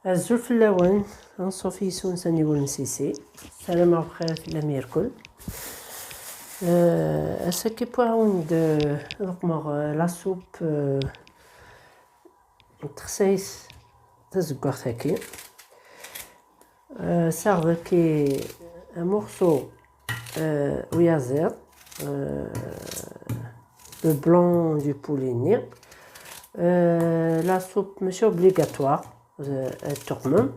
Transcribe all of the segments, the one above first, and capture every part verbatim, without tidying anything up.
Azul fell-awen, anṣuf yis-wen s aniwel n Sisi. Ssarameɣ bxir tellam irkel. Euh, ass-agi wwiɣ-awen-d, euh, ad uqmeɣ, euh, la soupe, euh, n texsayt tazeggaɣt-agi. Euh, sɛiɣ daki un morceau, euh, uyaziḍ, euh, le blanc du poulet-nni. Euh, la soupe mačči obligatoire, euh, ad tuqmem.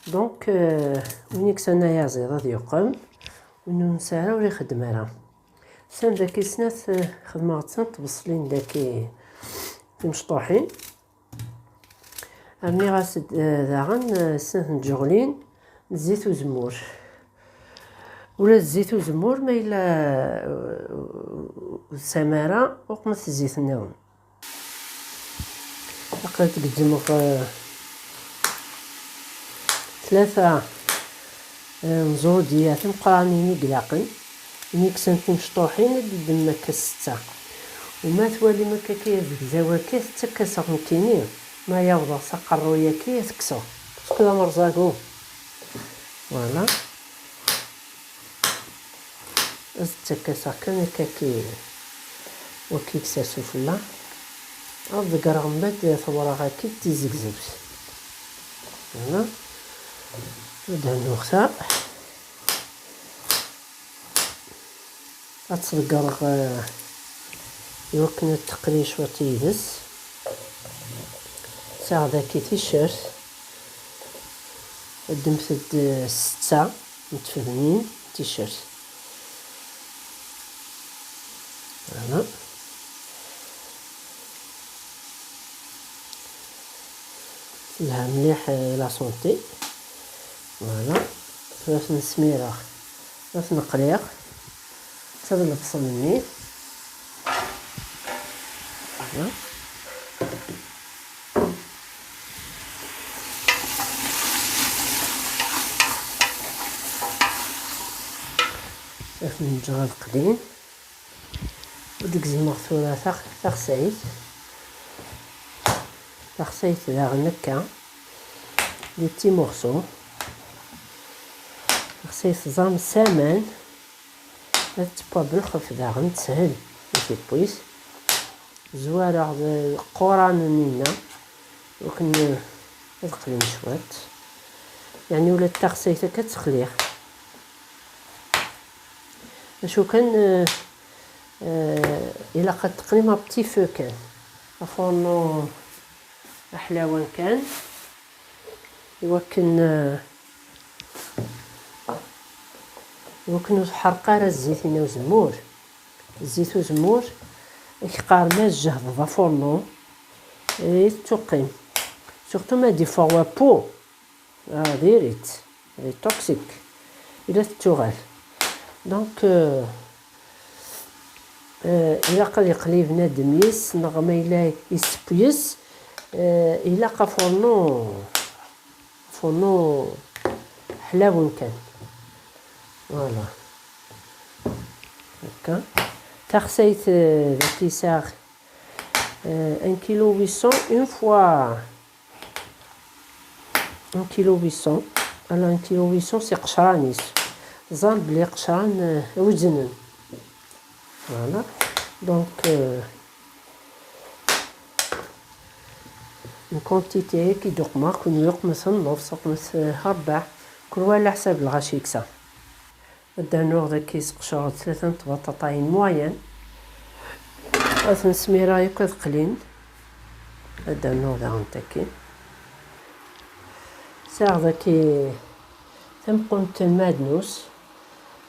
Donc, euh, win yeksan ayaziḍ ad yuqem, win ur nesɛi ara ur ixeddem ara. San daki snat, euh, xedmeɣ-d snat tbeṣlin daki timecṭuḥin. Rniɣ-as-d, eh, daɣen, eh, snat n tjeɣlin n zzit uzemmur. Ula d zzit uzemmur, ma yella, eh, ur tesɛam ara, uqmet zzit nniḍen. Aql-i ad gezzmeɣ, eh, tlata, eh, n ẓrudiya timeqqranin i ilaqen. Mi ksant timecṭuḥin, ad d-ddem akka setta. U ma twalim akka kya zegzaw akka, tettak-aseɣ nekkini. Ma yawḍeɣ s aqerruy akka, ad t-kkseɣ. Tkul amerẓagu. Voilà. Ad tettak-aseɣ kan akka ki, waki yeksas ufella. Ad ḍeggreɣ mbadd tawraɣ-agi d tizegzewt. Voilà. Ad hennuɣ ta. Ad tt-ḍeggreɣ, eh, iwakken ad teqli cwiṭ yid-s. Sɛiɣ daki ticcert. Ddmet-d, eh, setta n tfednin n ticcert. Voilà. Telha mliḥ, eh, la santé. Voilà. Tura ad ten-smireɣ, ad ten-qliɣ. Ta d lebṣel-nni. Voilà. Ad ten-ǧǧeɣ ad qlin. Ad d-gezmeɣ tura tax-, taxsayt. Taxsayt daɣen akka, des petits morceaux. Taxsayt teẓram s aman, ad tewwa belxef daɣen, teshel i tewwit. Zwareɣ d iquranen-inna, wakken ad qlen cwiṭ. Yeɛni ula d taxsayt akka ad texli. Acu kan, eh, eh, ilaq ad teqlim à petit feu kan. Afurnu aḥlawan kan. Iwakken, eh, iwakken ur tḥerreq ara zzit-nni uzemmur. Zzit uzemmur, ad k-qqaren ma tjehdeḍ afurnu, eh, tettuqqim. Surtout ma d-iffeɣ wappu. Ah, diri-tt. Elle est toxique. Il est toxique. Donc, euh, euh, ilaq ad yeqli bnadem yis, neɣ ma yella yesseww yis, euh, ilaq afurnu, afurnu ḥlawen kan. Voilà. Akka. Taxsayt, euh, daki yesɛa, euh, un kilo huit cents, une fois un kilo huit cents. Alors, un kilo huit cents, c'est qecran-is. Teẓram belli qecran, euh, weznen. Voilà. Donc, euh, une quantité qui doit, كل واحد على حساب الغاشي يكسر. Ad d-rnuɣ daki sqecreɣ-d tlata n tbaṭaṭayin moyen. Ad ten-smireɣ yakk ad qlin. Ad d-rnuɣ daɣen taki. Sɛiɣ daki tamqunt n lmadnus.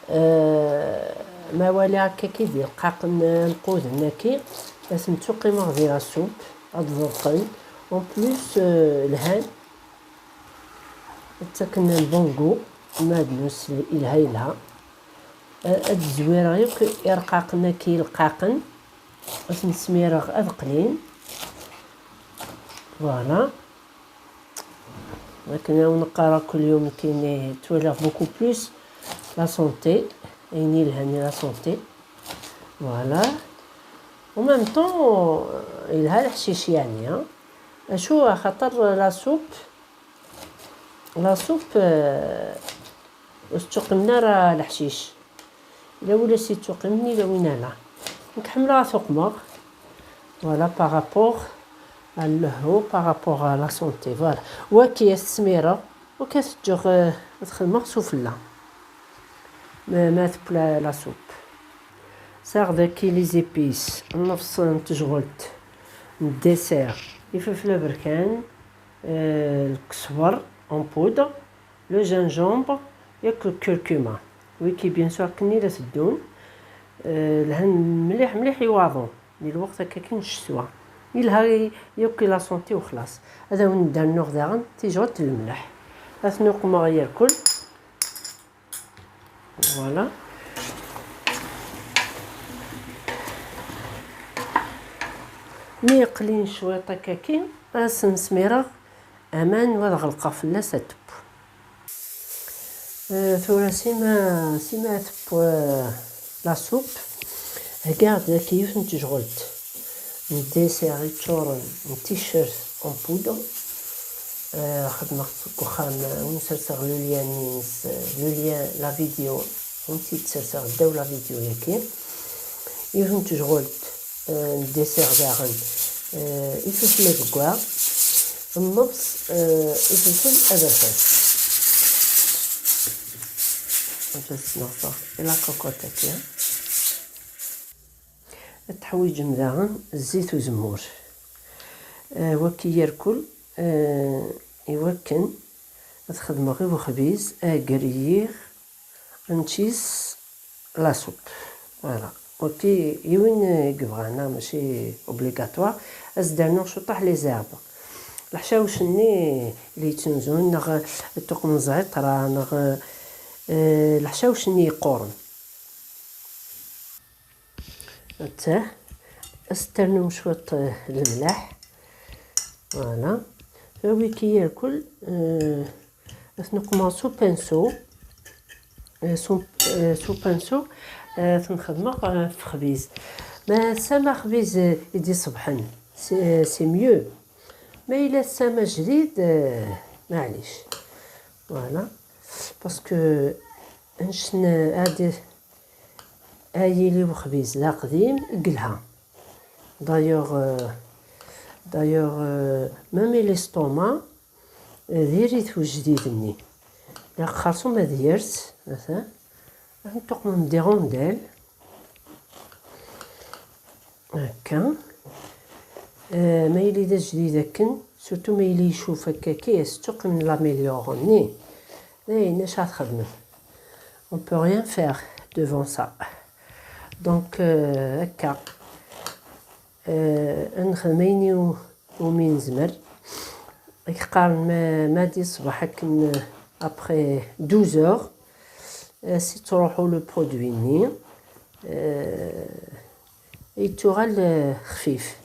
Euh, ma waliɣ akka ki d ilqaqen lquden-agi, ad ten-ttuqimeɣ di la soupe, ad ḍebqen. En plus, euh, lhan. Ttaken un bon goût, madnus, ilha, ilha. A-, ad zwireɣ yakk irqaqen-agi ilqaqen, ad ten-smireɣ ad qlin. Voilà. Akken awen qqareɣ kul yum kini ttwaliɣ beaucoup plus la santé, ayen ilhan i la santé. Voilà. En même temps, ilha leḥcic yeɛni, hein. Acu, axaṭer la soupe, La soupe, euh, ur tettuqqimen ara leḥcic. Ila win as yettuqqimen, ila win ala. Nekk ḥemmleɣ ad t-uqmeɣ. Voilà, par rapport à lehhu, par rapport à la santé. Voilà. Waki ad t-smireɣ, waki ad t-ǧǧeɣ, euh, ad t-xedmeɣ sufella. Ma, ma tewwa la, la soupe. Sɛiɣ daki les épices, nnefṣ n tejɣelt, n dessert, ifelfel aberkan, euh, lkesber en poudre, le gingembre, yak le curcuma. Wiki, bien sûr, akken i la teddun, euh, lhan mliḥ, mliḥ i waḍu, di lweqt akka kan n ccetwa. Yelha i, yakk i la santé u xlaṣ. Ad awen-d-rnuɣ daɣen tijɣelt n lemleḥ. Ad ten-uqmeɣ yerkul. Voilà. Mi yeqlin cwiṭ akka kan, ad sen-smireɣ aman, u ad ɣelqeɣ fell-as ad teww. Euh, tura sima, sima ad teww, euh, la soupe, heggaɣ-d daki yiwet n tejɣelt n dessert yeččuren n t-shirt en poudre. Euh, xedmeɣ-tt deg uxxam, euh, win serseɣ le lien-ines, euh, le lien, la vidéo, win tt-id-serseɣ ddaw la vidéo-yaki. Yiwet n tejɣelt, euh, n dessert daɣen, euh, ifelfel azeggaɣ, nnefṣ, euh, ifelfel aberkan. Ad as-sneɣseɣ i la cocotte-agi. Ad teḥwiǧem daɣen zzit uzemmur. Euh, waki yerkul, euh, iwakken ad xedmeɣ i wexbiz, ager yiɣ, nečč-is la soupe. Voilà. Waki, i win i yebɣan, ah, mačči obligatoire, ad s-d-rnuɣ cuṭaḥ les herbes. Leḥcawec-nni i la yettnuzun, neɣ tuqem n zɛiṭra, neɣ, eh, leḥcawec-nni yeqquren. Attah, ad s-ternum cwiṭ, eh, lemleḥ. Voilà. Wiki yerkul, eh, ad t-neqmeɣ s upinsu. Eh, s u-, eh, s upinsu, eh, ad t-nxedmeɣ, eh, f xbiz. Ma ass-a ma xbiz, eh, i d-iṣebḥen, c'est, eh, c'est mieux. Ma yella ass-a ma jdid, eh, maɛlic. Voilà. Parce que, eh, ad, ad yili wexbiz d aqdim, i yelha. D'ailleurs, euh, d'ailleurs, euh, même l'estomac, euh, diri-t ujdid-nni. Ilaq xersum ad yers, atan. Ad tuqmem des rondelles. Akka. Euh, ma yili d ajdid akken, surtout ma yili icuf akka, ki as tuqmem l'améliore-nni. Dayen, acu ad txedmem? On peut rien faire devant ça. Donc, euh, akka. Euh, ad nexdem ayen i u-, umi nezmer. Ad k-qqaren ma, ma di ṣṣbeḥ akken, euh, après douze heures, euh, si ttruḥu le produit-nni, euh, yettuɣal, euh, xfif.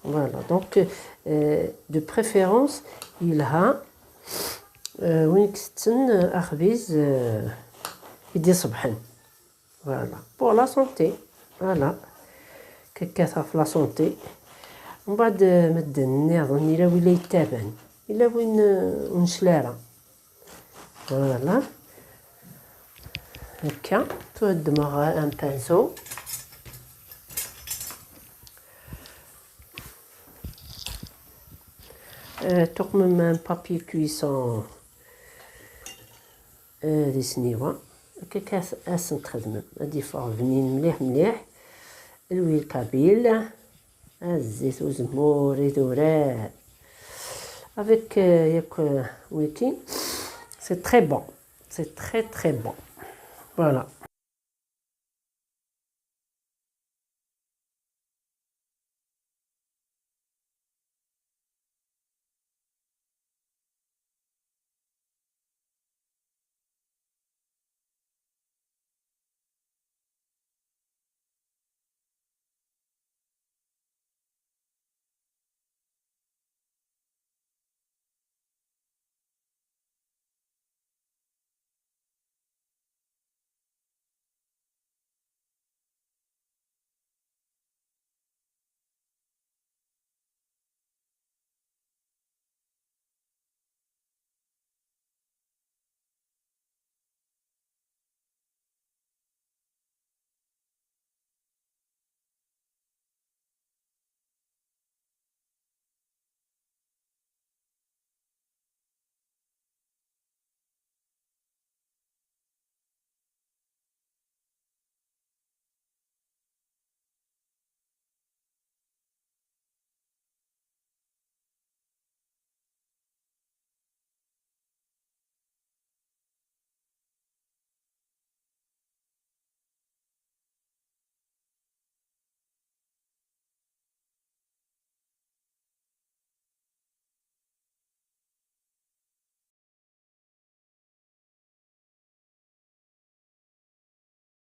Voilà, donc, euh, de préférence, yelha, euh, win itetten, euh, axbiz, euh, i d-iṣebḥen. Voilà, pour la santé. Voilà. Kekkat ɣef la santé. Mbeɛd, euh, medden nniḍen, yella win la yettaban, yella win, euh, ur necli ara. Voilà. Akka, ttwaddmeɣ un pinceau. Euh, tuqmem un papier cuisson, euh, di sniwa. Akka, akka as-, ad sen-txedmem. Ad yeffeɣ bnin mliḥ, mliḥ. Lwil kabil. Zzit uzemmur, idurar. Avec, euh, yakk, euh, wiki. C'est très bon. C'est très, très bon. Voilà.